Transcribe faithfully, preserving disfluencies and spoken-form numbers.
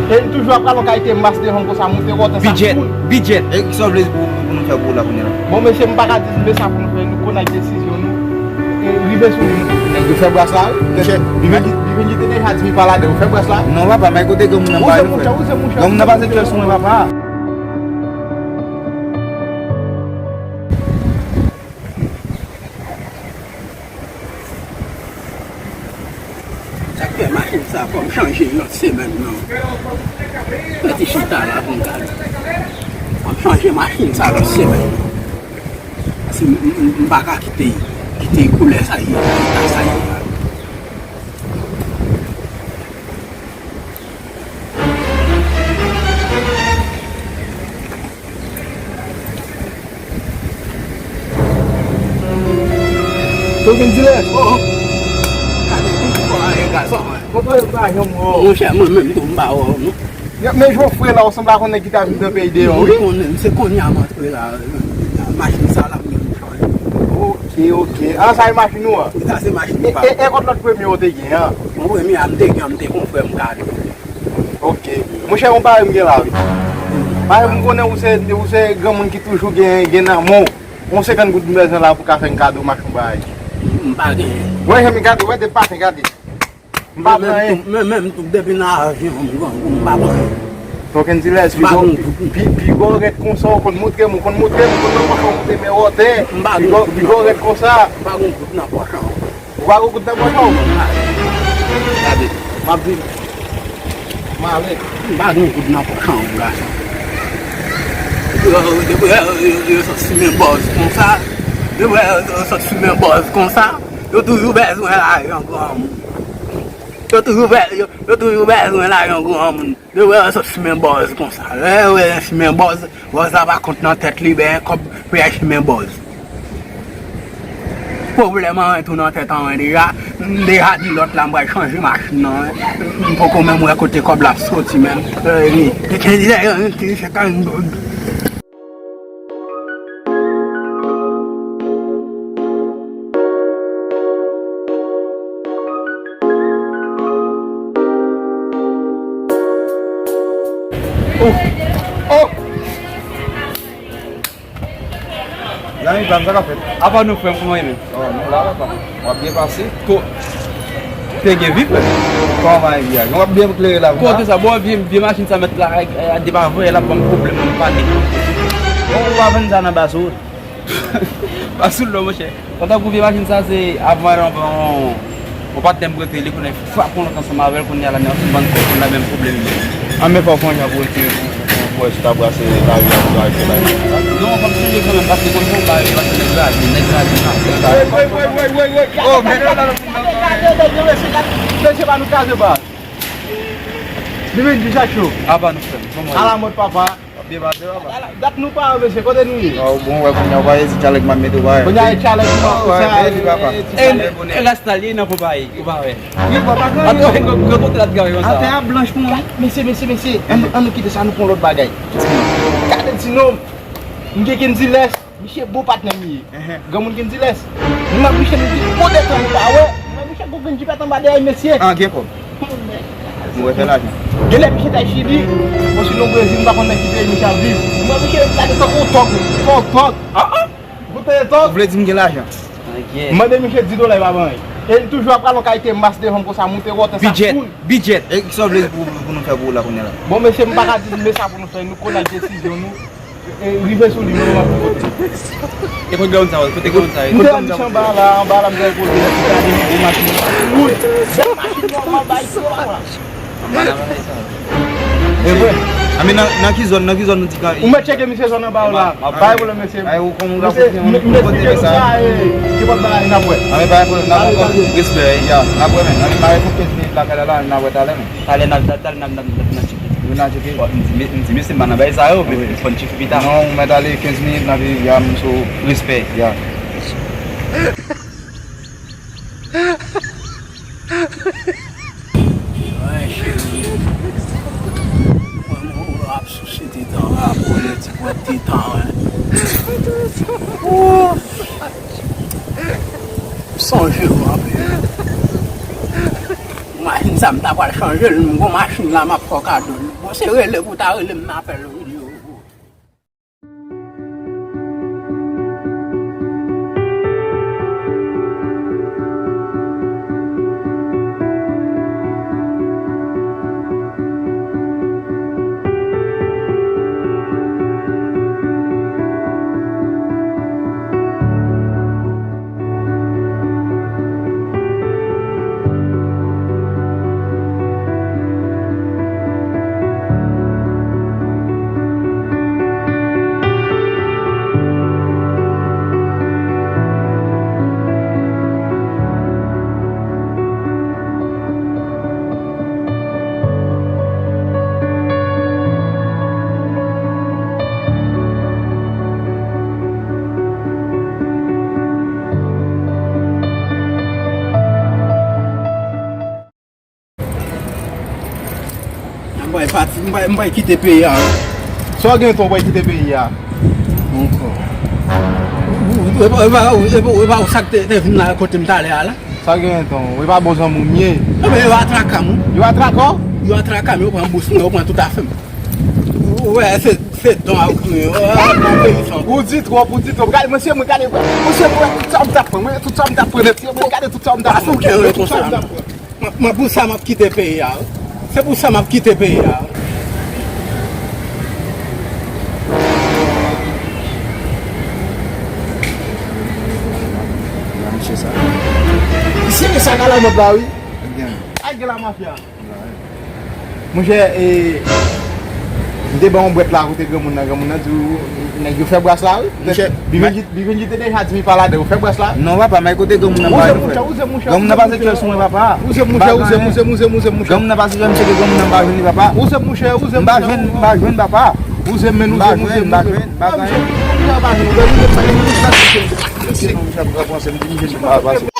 E m toujou ap pral yon kalite mas devan m konsa, moute wòtè sa. Bidjèt, bidjèt. E kisa w vle pou, pou nou fè pou ou la kounye a? Bon, mesye, m pa ka di nou de sa pou nou fè, nou konn ak desizyon nou. E rive sou li. Nèg yo fè bras la, wi. Monchè, li vin, li vin, li te deja di li pa ladan, yo fè bras la. Non, papa, men kote granmoun nan pa nou fè. Granmoun nan pase kyè sou mwen, papa. Sa k fè machin sa fò m chanje l lòt semèn nan? Mwen te chita la pou m gade. Fò m chanje machin sa lòt semèn nan. Paske m, m, m, m pa ka kite, kite koulè sa ye, eta sa ye a. Ou gen dilè? Oh, oh. Gade tout kò a e gason, hein. Konprann pa janm wè w. Monchè, mwen menm tou m pa wè w, non. Men jan w fre la, w sanble ak yon nèg ki ta viv nan peyi deyò, wi. Mwen konnen, se kounye a m antre la, machin sa la, m gen pou chanje. Ok, ok. Ah, sa e machin ou an? Sa se machin pa m. E, e, e kot lòt premye w te gen an? Bon, premye a m te gen, m te gon frè m kado. Ok. Monchè, yon parèy m gen la, wi. Parèy m konnen ou se, ou se granmoun ki toujou gen, gen nan men w. Yon senkant goud m bezwen la pou ka fè m kado machin parèy. M pa genyen. Wè, jan m gade, wè, de pa fè gade. M pa pran anyen. Men menm tou, depi nan ajan, m grangou, m pa pran anyen. Token dilèz, pi gò, pi, pi gò rèd konsa, ou konn montre m, ou konn montre m, ou konn nan pòch ou montre men wòtè. M pa gen. Pi gò, pi gò rèd konsa. M pa gen goud nan pòch an. Ou pa gen goud nan pòch an? Gade. M ap vini. M ale. M pa gen goud nan pòch an, gason. Depi yo, depi yo, yo, yo sot simen bòz konsa, depi yo, yo sot simen bòz konsa, yo toujou bezwen lajan granmoun. Yo toujou be-, yo, yo toujou bezwen lajan granmoun. Depi yo sot simen bòz konsa. Lè yo wè simen bòz, bòz la pa kont nan tèt li, ben kòb pou y al simen bòz. Pwoblèm an tou nan tèt an mwen deja. M deja di lòt la m pral chanje machin nan, wi. M poko menm wè kote kòb la ap soti menm. Li te di se kann goud. Oh! Oh! Zanmi pa m, sa k ap fèt? Apa nou, frè m, kòman w ye menm? Oh, nou la, papa. W ap byen pase? Ko-, te gen vi, frè m. Kòman bagay vi a? Jan w ap byen klere la, kote sa? Bon, vye, vye machin sa mèt la, eh, depi avan yè l ap ban m pwoblèm, m pa gen. Bon, ou pa vann sa nan Basoul? Basoul non, monchè. Pandan gwo vye machin sa, se avan yè l, yon, yon patnè m prete li, konnen frape yon lòt ansanm avè l, kounye a la, nan yon bann kòb, kounye a menm pwoblèm li. An men fò w fè yon jan pou retire pou, pou, pou, pou wè si w ta brase lari a, pou w arete lari a. Non, fò m chanje kanmenm, paske konn fò w pa, paske nèg raje, nèg raje sa. Woy, woy, woy, woy, woy, woy. Oh, men. Gade, gade, gade, mesye, gade, mesye, pa nou kraze baz. Li vin di sa cho. Apa nou, frè m? Kòman w ye? Alamòd, papa. W ap byen pase, papa? Dat nou pa wè, mesye, kote nou ye? Oh, bon, wè, kounye a, w pa ezite, challenge m ap mete w, pa wè. Kounye a, e challenge m ap fè sa, e, e, e, e, rasta li nan konpayi, ou pa wè. Wi, papa, atò, gwo, gwo kote l ap gade konsa. Atè a blanch pou mwen. Mesye, mesye, mesye, ann, ann nou kite sa, nou pran lòt bagay. Gade ti nonm. M gen Kendy Lès. Misye bon patnè m ye. Granmoun Kendy Lès. M ap misye m di gwo detan m pa wè. M ap misye gwo grenn jipèt anba dèyè mesye. Ah, gen kòb. Nou wè fè lajan. Genlè misye t al Chili, osinon Brezil, m pa konn nan ki peyi misye ap viv. M ap misye gade tankou tòg, tòg, tòg. Ah, ah. Gwo tèt tòg. Ou vle di m gen lajan? M mande misye dis dola, li pa ban anyen. E li toujou ap pral yon kalite mas devan m konsa, moute wòtè sa koul. Bidjèt, bidjèt. E kisa w vle pou, pou nou fè pou ou la kounye a la? Bon, mesye, m pa ka di nou de sa pou nou fè, nou konn ak desizyon nou. E, rive sou li, mwen, mwen. E kote granmoun sa yo? Kote granmoun sa yo? M te anba la, anba la, m te poze, m te gade yon gwo machin. Woy, bèl machin nòmal, bay, anba la. Anba la, bay sa. E vre? A, men nan, nan ki zòn, nan ki zòn nou di ka? Ou mèt tcheke misye zòn anba yo la. Pa gen pwoblèm, mesye. Ay, ou konn ou ka pote yon kote sa. Ki pòt bagay n ap wè. A, men pa gen pwoblèm, n ap wè. Respè, ya. N ap wè, men. N ap wè, men. Talè, n ap, n ap, n ap, n ap, n ap, n ap tcheke. Nou nan tcheke? Bon, m di, m di, mesye, m pa nan bagay sa yo, men fò n tcheke pita. Non, ou mèt ale kenz minit, n ap, ya, m sou respè, ya. Ay, cheri. Mwen, mwen, w ap souse tetan, w ap kole ti pwent tetan, wi. Ooh. M sonje w anpil. Machin sa, m ta pral chanje l, m gon machin la, m ap fè w kado l. Se rele pou ta rele m, m apèl ou. M bay pati, m bay, m bay kite peyi a. Sa w gen, Ton, w bay kite peyi a? Ankò. Ou, ou, e pa, e pa, e pa, e pa ou sa k te, te vin la kote m talè a la? Sa w gen, Ton? Ou e pa bon zanmi w m ye? Ebyen, yo atraka m, wi. Yo atraka w? Yo atraka m, yo pran bous mwen, yo pran tout afè m. Ou wè, se, se Ton a ou kriye. Ou di twòp, ou di twòp. Gade, mesye, mwen gade, mesye, mwen tout sa m t ap pran, mwen tout sa m t ap pran, mesye, mwen gade tout sa m t ap pran. Mwen tout sa m t ap pran. M ap, m ap pou sa m ap kite peyi a, wi. Se pou sa m ap kite peyi a, wi. Misye sa. Misye gen sa nan lamòt la, wi. Ak gen lamafya. Monchè, e, m te ban yon bwèt la kote granmoun nan, granmoun nan di w, nèg yo fè bras la, wi. Monchè, Bivendji, Bivendji te deja di m li pa ladan, yo fè bras la. Non, papa, men kote granmoun nan pa jwenn frè. Granmoun nan pase djòl sou mwen, papa. Ou se mouchè, ou se mouchè, ou se mouchè. Granmoun nan pase djòl, m cheke granmoun nan pa jwenn li, papa. Ou se mouchè, ou se mouchè. M pa jwenn, m pa jwenn, papa. Ou se men, ou se mouchè, m pa jwenn, m pa jwenn. M pa jwenn, m pa jwenn.